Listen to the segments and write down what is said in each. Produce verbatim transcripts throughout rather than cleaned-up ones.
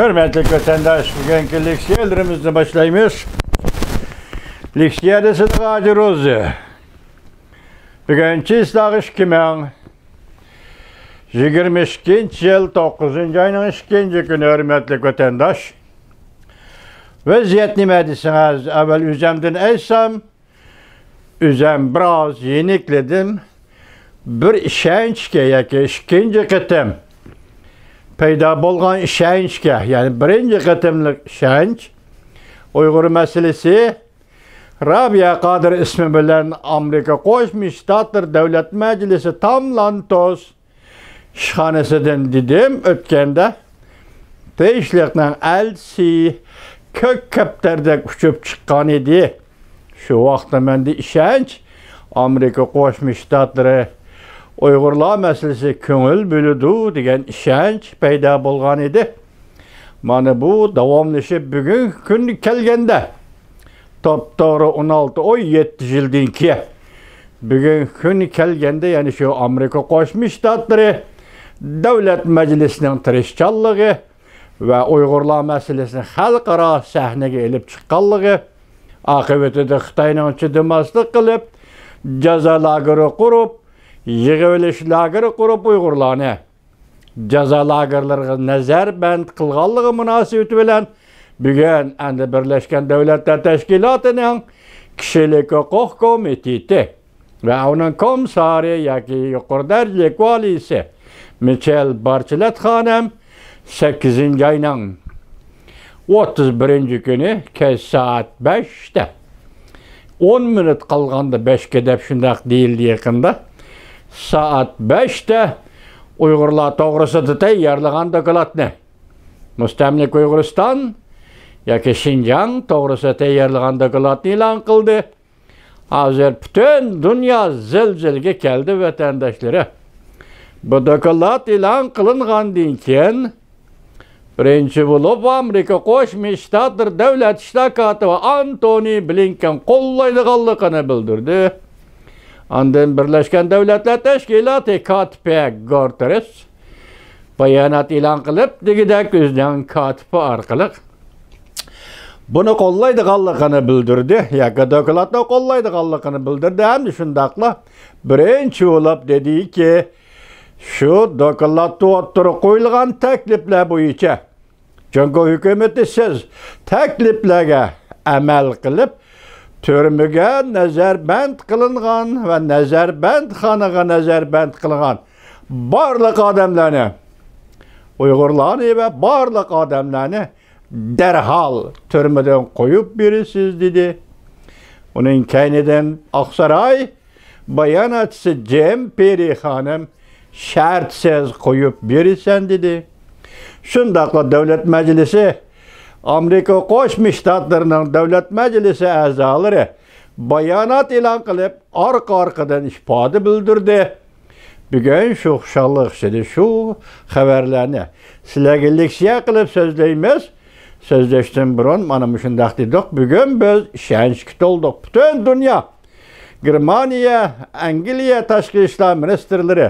ھۆرمەتلىك ۋەتەنداش، بۈگۈنكى لېكسىيەلىرىمىزنى باشلايمىز. لېكسىيەدە سىلىغا ھاجى روزى. بۈگۈن چىسلاغ ئىككى مىڭ يىگىرمە ئىككىنچى يىل توققۇزىنچى ئاينىڭ ئىككىنچى كۈنى، ھۆرمەتلىك ۋەتەنداش. ۋەزىيەت نېمە دېسىڭىز، ئەۋۋەل ئۆزەمدىن ئېيتسام، ئۆزەم بىراز يېنىكلىدىم. بىر ئىشەنچكە ياكى ئىككىنچى قېتىم پەيدا بولغان ئىشەنچكە، يەنى بىرىنچى قېتىملىق ئىشەنچ، ئۇيغۇر مەسىلىسى، رابىيە قادىر ئىسمى بىلەن ئامېرىكا قوشما شتاتلىرى دۆلەت مەجلىسى تام لانتوس ئىشخانىسىدىن دېدىم ئۆتكەندە، تىنچلىقنىڭ ئەلچىسى كۆك كەپتەردەك ئۇچۇپ چىققان ئىدى. شۇ ۋاقىتتا مەندە ئىشەنچ، ئامېرىكا قوشما شتاتلىرى ئۇيغۇرلار مەسىلىسىگە كۆڭۈل بۆلىدۇ دېگەن ئىشەنچ پەيدا بولغان ئىدى. مانا بۇ داۋاملىشىپ بۈگۈنكى كۈنگە كەلگەندە، توپتوغرا ئون ئالتە، ئون يەتتە يىلدىن كېيىن، بۈگۈنكى كۈنگە كەلگەندە، يەنى شۇ ئامېرىكا قوشما شتاتلىرى دۆلەت مەجلىسىنىڭ تىرىشچانلىقى ۋە ئۇيغۇرلار مەسىلىسىنى خەلقئارا سەھنىگە ئېلىپ چىققانلىقى، ئاقىۋىتىدە خىتاينىڭ چىدىماسلىق قىلىپ، جازا لاگېرى قۇرۇپ، يىغىۋېلىش لاگېرى قۇرۇپ، ئۇيغۇرلارنى جازا لاگېرلىرىغا نەزەربەند قىلغانلىقى مۇناسىۋىتى بىلەن، بۈگۈن ئەمدى بىرلەشكەن دۆلەتلەر تەشكىلاتىنىڭ كىشىلىك ھوقۇق كومىتېتى ۋە ئۇنىڭ كومىسسارى ياكى يۇقىرى دەرىجىلىك ۋالىيسى مىچېل بارچلېت خانىم سەككىزىنچى ئاينىڭ ئوتتۇز بىرىنچى كۈنى كەچ سائەت بەشتە، ئون مىنۇت قالغاندا بەشكە دەپ شۇنداق دېيىلدى يېقىندا، سائەت بەشتە ئۇيغۇرلار توغرىسىدا تەييارلىغان دوكلاتنى، مۇستەملىكە ئۇيغۇرىستان ياكى شىنجاڭ توغرىسىدا تەييارلىغان دوكلاتنى ئېلان قىلدى. ھازىر پۈتۈن دۇنيا زىلزىلىگە كەلدى، ۋەتەنداشلىرى. بۇ دوكلات ئېلان قىلىنغاندىن كېيىن، بىرىنچى بولۇپ ئامېرىكا قوشما شتاتلىرى دۆلەت ئىشلار كاتىپى ئانتونى بلىنكېن قوللايدىغانلىقىنى بىلدۈردى. ئاندىن بىرلەشكەن دۆلەتلەر تەشكىلاتى كاتىپى گۇتېررېس بايانات ئېلان قىلىپ، دېگۈدەك ئۆزىنىڭ كاتىپى ئارقىلىق بۇنى قوللايدىغانلىقىنى بىلدۈردى، ياكى دوكلاتنى قوللايدىغانلىقىنى بىلدۈردى ھەمدە شۇنداقلا بىرىنچى بولۇپ دېدىكى، شۇ دوكلاتتا ئوتتۇرىغا قويۇلغان تەكلىپلەر بويىچە جۇڭگو ھۆكۈمىتى سىز تەكلىپلەرگە ئەمەل قىلىپ، تۈرمىگە نەزەربەند قىلىنغان ۋە نەزەربەندخانىغا نەزەربەند قىلىنغان بارلىق ئادەملەرنى، ئۇيغۇرلارنى ۋە بارلىق ئادەملەرنى دەرھال تۈرمىدىن قويۇپ بېرىسىز، دېدى. ئۇنىڭ كەينىدىن ئاقساراي باياناتچىسى جېن پېرى خانىم شەرتسىز قويۇپ بېرىسەن، دېدى. شۇنداقلا دۆلەت مەجلىسى، ئامېرىكا قوشما شتاتلىرىنىڭ دۆلەت مەجلىسى ئەزالىرى بايانات ئېلان قىلىپ، ئارقا-ئارقىدىن ئىپادە بىلدۈردى. بۈگۈن شۇ خۇشاللىق ئىچىدە شۇ خەۋەرلەرنى سىلەرگە لېكسىيە قىلىپ سۆزلەيمىز. سۆزلەشتىن بۇرۇن مانا مۇشۇنداق دېدۇق. بۈگۈن بىز ئىشەنچكە تولدۇق. پۈتۈن دۇنيا، گېرمانىيە، ئەنگلىيە تاشقى ئىشلار مىنىستىرلىرى،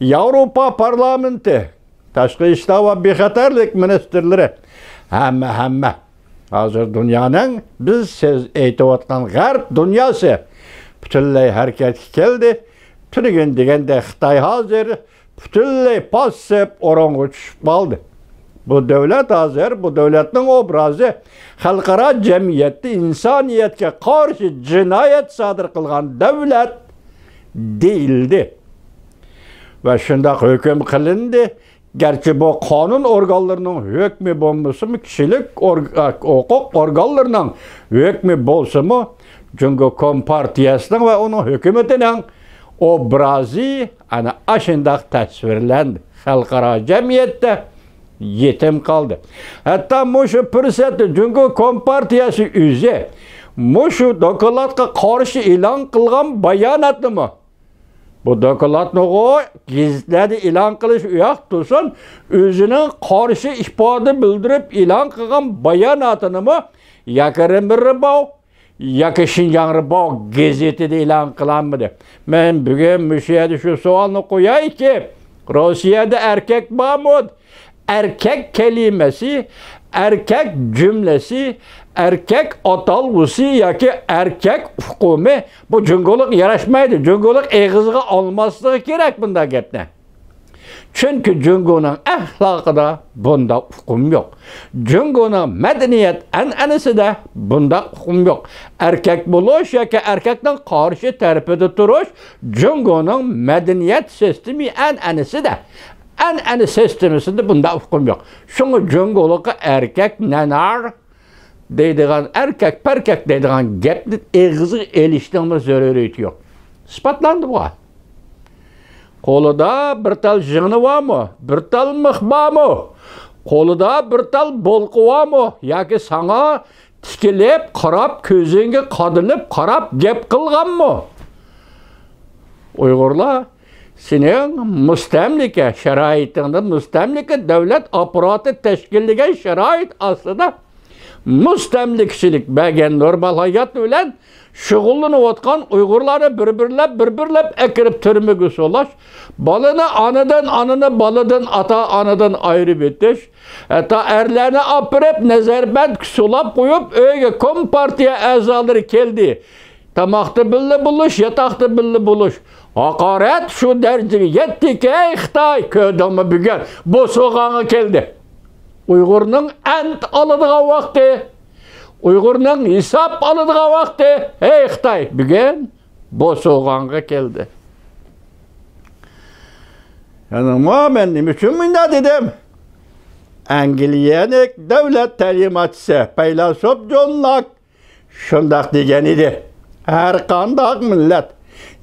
ياۋروپا پارلامېنتى تاشقى ئىشلار ۋە بىخەتەرلىك مىنىستىرلىرى، ھەممە، ھەممە. ھازىر دۇنيانىڭ، بىز سىز ئېيتىۋاتقان غەرب دۇنياسى پۈتۈنلەي ھەرىكەتكە كەلدى. تۈنۈگۈن دېگەندە خىتاي ھازىر پۈتۈنلەي پاسسىپ ئورۇنغا چۈشۈپ قالدى. بۇ دۆلەت ھازىر، بۇ دۆلەتنىڭ ئوبرازى خەلقئارا جەمئىيەتتە ئىنسانىيەتكە قارشى جىنايەت سادىر قىلغان دۆلەت دېيىلدى. ۋە شۇنداق ھۆكۈم قىلىندى. گەرچە بۇ قانۇن ئورگانلىرىنىڭ ھۆكمى بولمىسىمۇ، كىشىلىك ئورگ-، ھوقۇق ئورگانلىرىنىڭ ھۆكمى بولسىمۇ، جۇڭگو كومپارتىيەسىنىڭ ۋە ئۇنىڭ ھۆكۈمىتىنىڭ ئوبرازى ئەنە ئاشۇنداق تەسۋىرلەندى. خەلقئارا جەمئىيەتتە يېتىم قالدى. ھەتتا مۇشۇ پۇرسەتتە جۇڭگو كومپارتىيەسى ئۆزى مۇشۇ دوكلاتقا قارشى ئېلان قىلغان باياناتنىمۇ، بۇ دوكلاتنىغۇ گېزىتلەردە ئېلان قىلىش ئۇياق تۇرسۇن، ئۆزىنىڭ قارشى ئىپادە بىلدۈرۈپ ئېلان قىلغان باياناتىنىمۇ ياكى رېمبىرباۋ ياكى شىنجاڭ رىباۋ گېزىتىدە ئېلان قىلالمىدى. مەن بۈگۈن مۇشۇ يەردە شۇ سوئالنى قويايكى، روسىيەدە ئەركەك بارمۇ؟ ئەركەك كەلىمىسى، ئەركەك جۈملىسى، ئەركەك ئاتالغۇسى ياكى ئەركەك ئۇقۇمى بۇ جۇڭگولۇق ياراشمايدۇ. جۇڭگولۇق ئېغىزىغا ئالماسلىقى كېرەك بۇنداق گەپنى. چۈنكى جۇڭگونىڭ ئەخلاقىدا بۇنداق ئۇقۇم يوق. جۇڭگونىڭ مەدەنىيەت ئەنئەنىسىدە بۇنداق ئۇقۇم يوق. ئەركەك بولۇش ياكى ئەركەكنىڭ قارشى تەرىپىدە تۇرۇش جۇڭگونىڭ مەدەنىيەت سىستېمى ئەنئەنىسىدە، ئەنئەنە سىستېمىسىدە بۇنداق ئۇقۇم يوق. شۇڭا جۇڭگولۇققا ئەركەك نەنار دەيدىغان، ئەركەك پەركەك دەيدىغان گەپنى ئېغىزىغا ئېلىشنىڭمۇ زۆرۈرىيىتى يوق. ئىسپاتلاندى بۇ. قولىدا بىر تال ژىڭنە بارمۇ؟ بىر تال مىخ بارمۇ؟ قولىدا بىر تال بولقا بارمۇ؟ ياكى ساڭا تىكىلىپ قاراپ، كۆزۈڭگە قادىلىپ قاراپ گەپ قىلغانمۇ؟ ئۇيغۇرلار، سېنىڭ مۇستەملىكە شارائىتىڭدا، مۇستەملىكە دۆلەت ئاپپاراتى تەشكىللىگەن شارائىت ئاستىدا مۇستەملىكىچىلىك بەرگەن نورمال ھايات بىلەن شۇغۇللىنىۋاتقان ئۇيغۇرلارنى بىر-بىرلەپ، بىر-بىرلەپ ئەكىرىپ تۈرمىگە سولاش، بالىنى ئانىدىن، ئانىنى بالىدىن، ئاتا-ئانىدىن ئايرىپ ئېتىش، ھەتتا ئەرلەرنى ئاپىرىپ نەزەربەندكە سولاپ قويۇپ، ئۆيگە كومپارتىيە ئەزالىرى كەلدى. تاماقتا بىللە بولۇش، ياتاقتا بىللە بولۇش. ھاقارەت شۇ دەرىجىگە يەتتىكى، ئەي خىتاي، كۆردۈڭمۇ بۈگۈن؟ بوسۇغاڭغا كەلدى. ئۇيغۇرنىڭ ئەنت ئالىدىغان ۋاقتى، ئۇيغۇرنىڭ ھېساب ئالىدىغان ۋاقتى، ئەي خىتاي، بۈگۈن بوسۇغاڭغا كەلدى. يەنىمۇ مەن نېمە ئۈچۈن مۇنداق دېدىم؟ ئەنگلىيەلىك دۆلەت تەلىماتچىسى، پەيلاسوپ جون لاك شۇنداق دېگەن ئىدى، ھەرقانداق مىللەت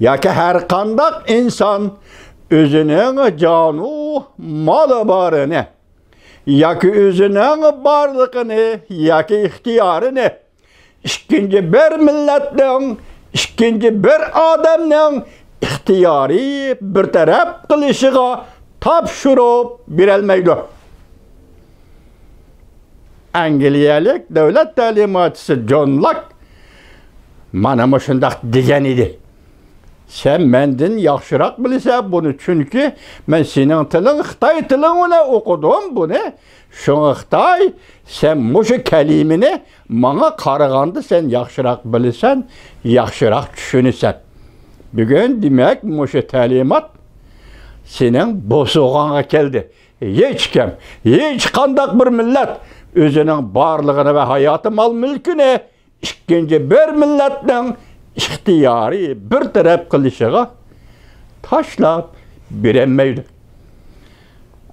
ياكى ھەرقانداق ئىنسان ئۆزىنىڭ جانۇ مالى بارىنى ياكى ئۆزىنىڭ بارلىقىنى ياكى ئىختىيارىنى ئىككىنچى بىر مىللەتنىڭ، ئىككىنچى بىر ئادەمنىڭ ئىختىيارىي بىر تەرەپ قىلىشىغا تاپشۇرۇپ بېرەلمەيدۇ. ئەنگلىيەلىك دۆلەت تەلىماتچىسى جون لاك مانا مۇشۇنداق دېگەن ئىدى. سەن مەندىن ياخشىراق بىلىسەن بۇنى، چۈنكى مەن سېنىڭ تىلىڭ، خىتاي تىلىڭ بىلەن ئوقۇدۇم بۇنى. شۇڭا خىتاي، سەن مۇشۇ كەلىمىنى ماڭا قارىغاندا سەن ياخشىراق بىلىسەن، ياخشىراق چۈشىنىسەن. بۈگۈن دېمەك مۇشۇ تەلىمات سېنىڭ بوسۇغاڭغا كەلدى. ھېچكىم، ھېچقانداق بىر مىللەت ئۆزىنىڭ بارلىقىنى ۋە ھاياتىي مال-مۈلكىنى ئىككىنچى بىر مىللەتنىڭ ئىختىيارىي بىر تەرەپ قىلىشىغا تاشلاپ بېرەلمەيدۇ.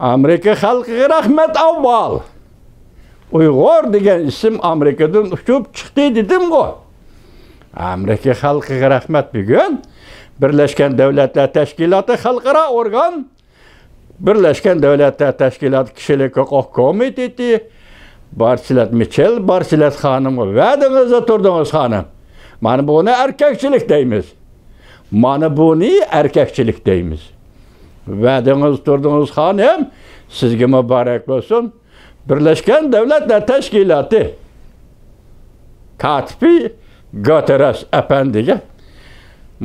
ئامېرىكا خەلقىگە رەھمەت ئاۋۋال. ئۇيغۇر دېگەن ئىسىم ئامېرىكىدىن ئۇچۇپ چىقتى دېدىمغۇ. ئامېرىكا خەلقىگە رەھمەت. بۈگۈن بىرلەشكەن دۆلەتلەر تەشكىلاتى خەلقئارا ئورگان، بىرلەشكەن دۆلەتلەر تەشكىلاتى كىشىلىك ھوقۇق كومىتېتى، بارچىلەت مىچېل، بارچىلەت خانىمغا ۋەدىڭىزدە تۇردىڭىز خانىم. مانا بۇنى ئەركەكچىلىك دەيمىز. مانا بۇنى ئەركەكچىلىك دەيمىز. ۋەدىڭىزدە تۇردىڭىز خانىم، سىزگە مۇبارەك بولسۇن. بىرلەشكەن دۆلەتلەر تەشكىلاتى كاتىپى گۇتېررېس ئەپەندىگە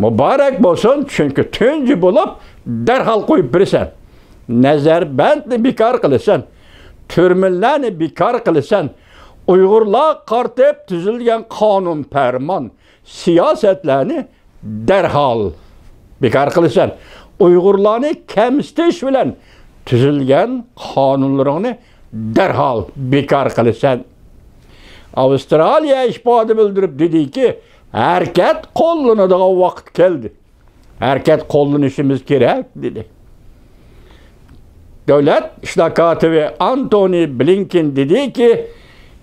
مۇبارەك بولسۇن، چۈنكى تۇنجى بولۇپ دەرھال قويۇپ بېرىسەن. نەزەربەندنى بىكار قىلىسەن، تۈرمىلەرنى بىكار قىلىسەن، ئۇيغۇرلارغا قارىتىپ تۈزۈلگەن قانۇن پەرمان، سىياسەتلەرنى دەرھال بىكار قىلىسەن. ئۇيغۇرلارنى كەمسىتىش بىلەن تۈزۈلگەن قانۇنلىرىڭنى دەرھال بىكار قىلىسەن. ئاۋسترالىيە ئىپادە بىلدۈرۈپ دېدىكى، ھەرىكەت قوللىنىدىغان ۋاقىت كەلدى. ھەرىكەت قوللىنىشىمىز كېرەك، دېدى. دۆلەت ئىشلار كاتىپى ئانتونى بلىنكېن دېدىكى،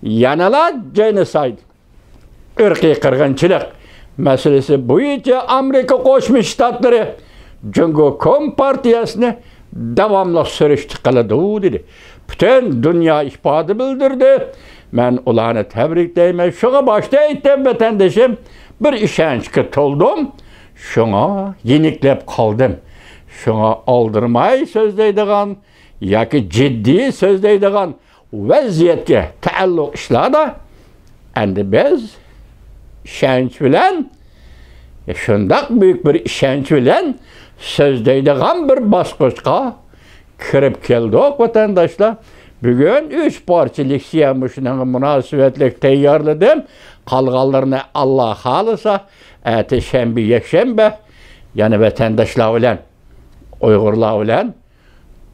يەنىلا جېنوسايد، ئىرقىي قىرغىنچىلىق مەسىلىسى بويىچە ئامېرىكا قوشما شتاتلىرى جۇڭگو كومپارتىيەسىنى داۋاملىق سۈرۈشتە قىلىدۇ، دېدى. پۈتۈن دۇنيا ئىپادە بىلدۈردى. مەن ئۇلارنى تەبرىكلەيمەن. شۇڭا باشتا ئېيتتىم، ۋەتەندىشىم، بىر ئىشەنچكە تولدۇم. شۇڭا يېنىكلەپ قالدىم. شۇڭا ئالدىرىماي سۆزلەيدىغان ياكى جىددىي سۆزلەيدىغان ۋەزىيەتكە تەئەللۇق ئىشلاردا ئەمدى بىز ئىشەنچ بىلەن، شۇنداق بۈيۈك بىر ئىشەنچ بىلەن سۆزلەيدىغان بىر باسقۇچقا كىرىپ كەلدۇق، ۋەتەنداشلار. بۈگۈن ئۈچ پارچە لېكسىيە مۇشۇنىڭغا مۇناسىۋەتلىك تەييارلىدىم. قالغانلىرىنى، ئاللا خالىسا، ئەتە شەنبە، يەكشەنبە يەنە ۋەتەنداشلار بىلەن، ئۇيغۇرلار بىلەن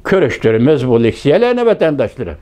كۆرۈشتۈرىمىز بۇ لېكسىيەلەرنى، ۋەتەنداشلىرىم.